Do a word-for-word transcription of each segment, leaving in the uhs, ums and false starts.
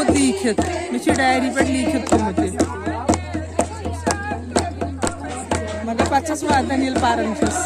لیٖکھِتھ، مےٚ چھُ ڈایری پٮ۪ٹھ لیٖکھِتھ تھوٚمُت یہِ۔ مگر پَتہٕ چھَس واتان، ییٚلہِ پَران چھَس۔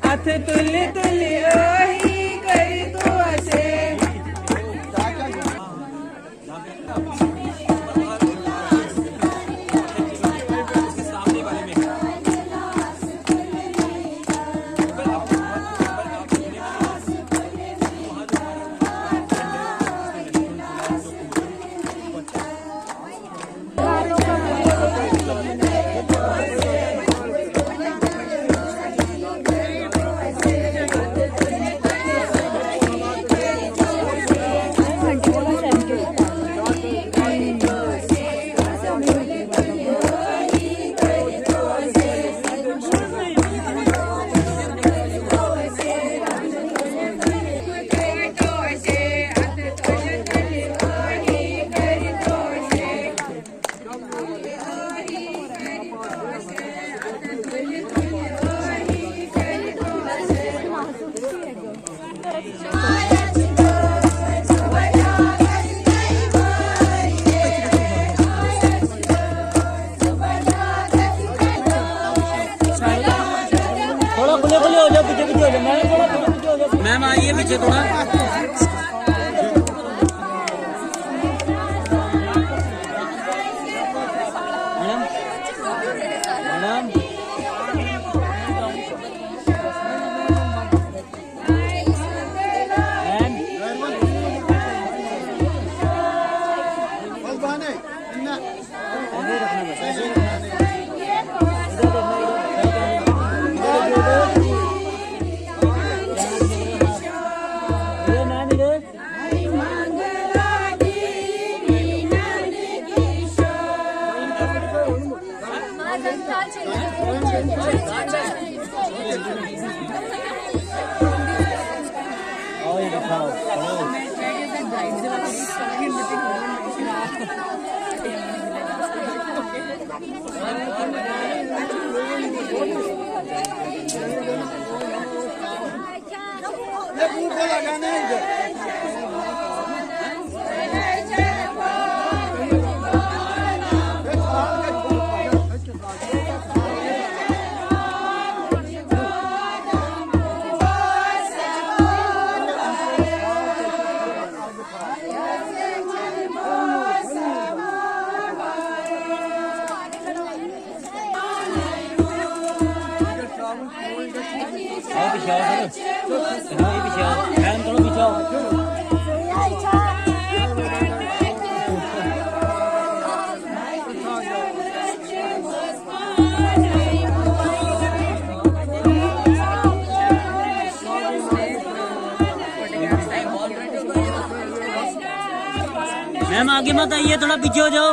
اَتھٕ تُلہِ تُلہِ ٲہی کٔرِتھ وَسے۔ تھوڑا کھلے کھلے ہو جاؤ، پیچھے پیچھے ہو جاؤ۔ میم، تھوڑا کھلے پیچھے ہو جاؤ۔ میم، آئیے پیچھے تھوڑا۔ Madam, madam. میم، آگے مت آئیے، تھوڑا پیچھے ہو جاؤ۔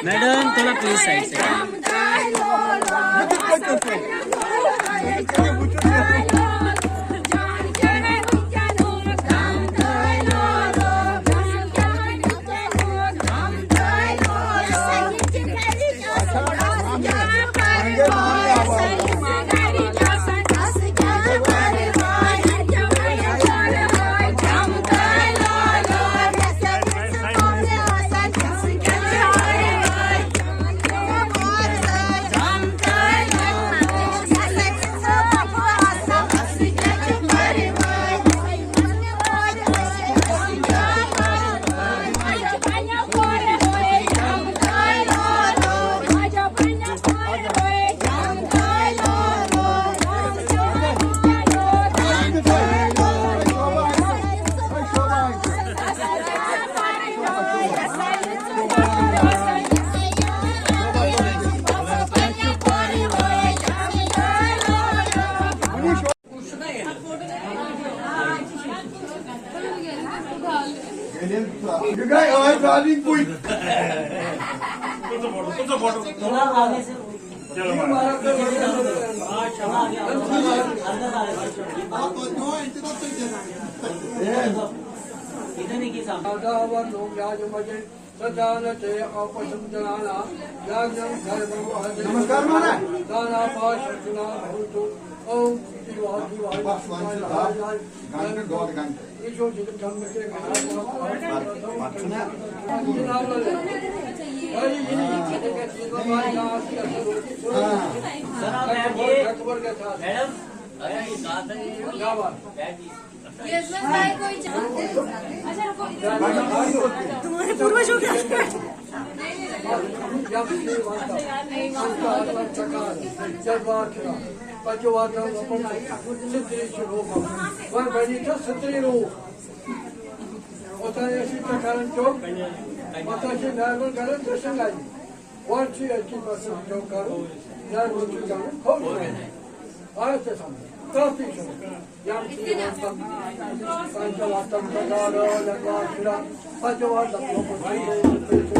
میڈم، تھوڑا پلیز سائڈ سے۔ یہِ گٔے أہنٛدۍ راجِنۍ پُے۔ सदानते औपसंजनानां याज्ञं धर्ममहर्षिः। नमस्कार महाराज। दानापाशर्जुना भवन्तु। ॐ इति वाग्देवाय बस वंश था। घंटे, दो घंटे। ईशो चित्तं मे। हाँ। मैडम, मैडम, ये बात है। क्या बात? तुम्हारे पूर्वजों के। وۄنۍ بَنی ژےٚ سٕترِ روٗح۔ اوٚتام ٲسِو ژےٚ کران چوٚپ، پَتہٕ ٲسِو مہربٲنی کران ژےٚ سۭتۍ لَگہِ۔ گۄڈٕ چھُ ییٚتہِ کِنۍ پَتہٕ سۭتۍ کرُن، مہربٲنی چھُ کرُن، کھوٚو چھُ کرُن۔ آیا ژےٚ سَمجھ؟ کانٛہہ تہِ چھُنہٕ۔ یَم چھِ یِوان تِم پنٛچ وقتَن پٮ۪ٹھ آرام، یَتھ وقتَس پٮ۪ٹھ پَتہٕ وقتَس پٮ۪ٹھ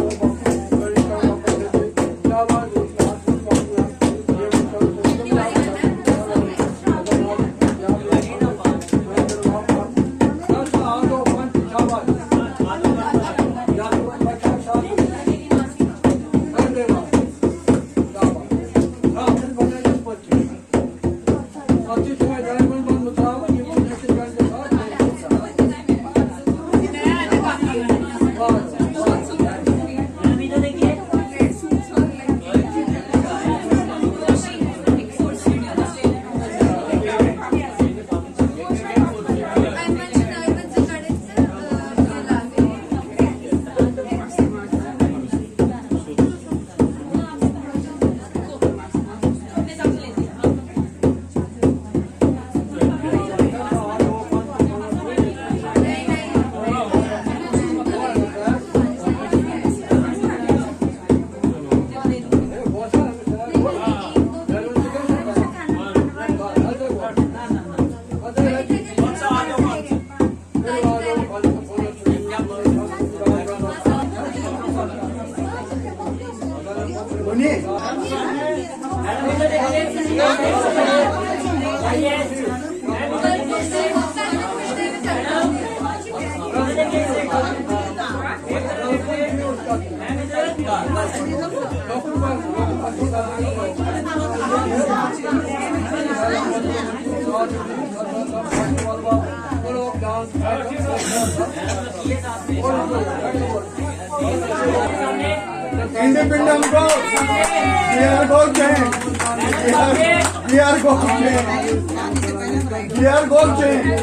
Independent go. We are go change. We are, we are go change. We are go change.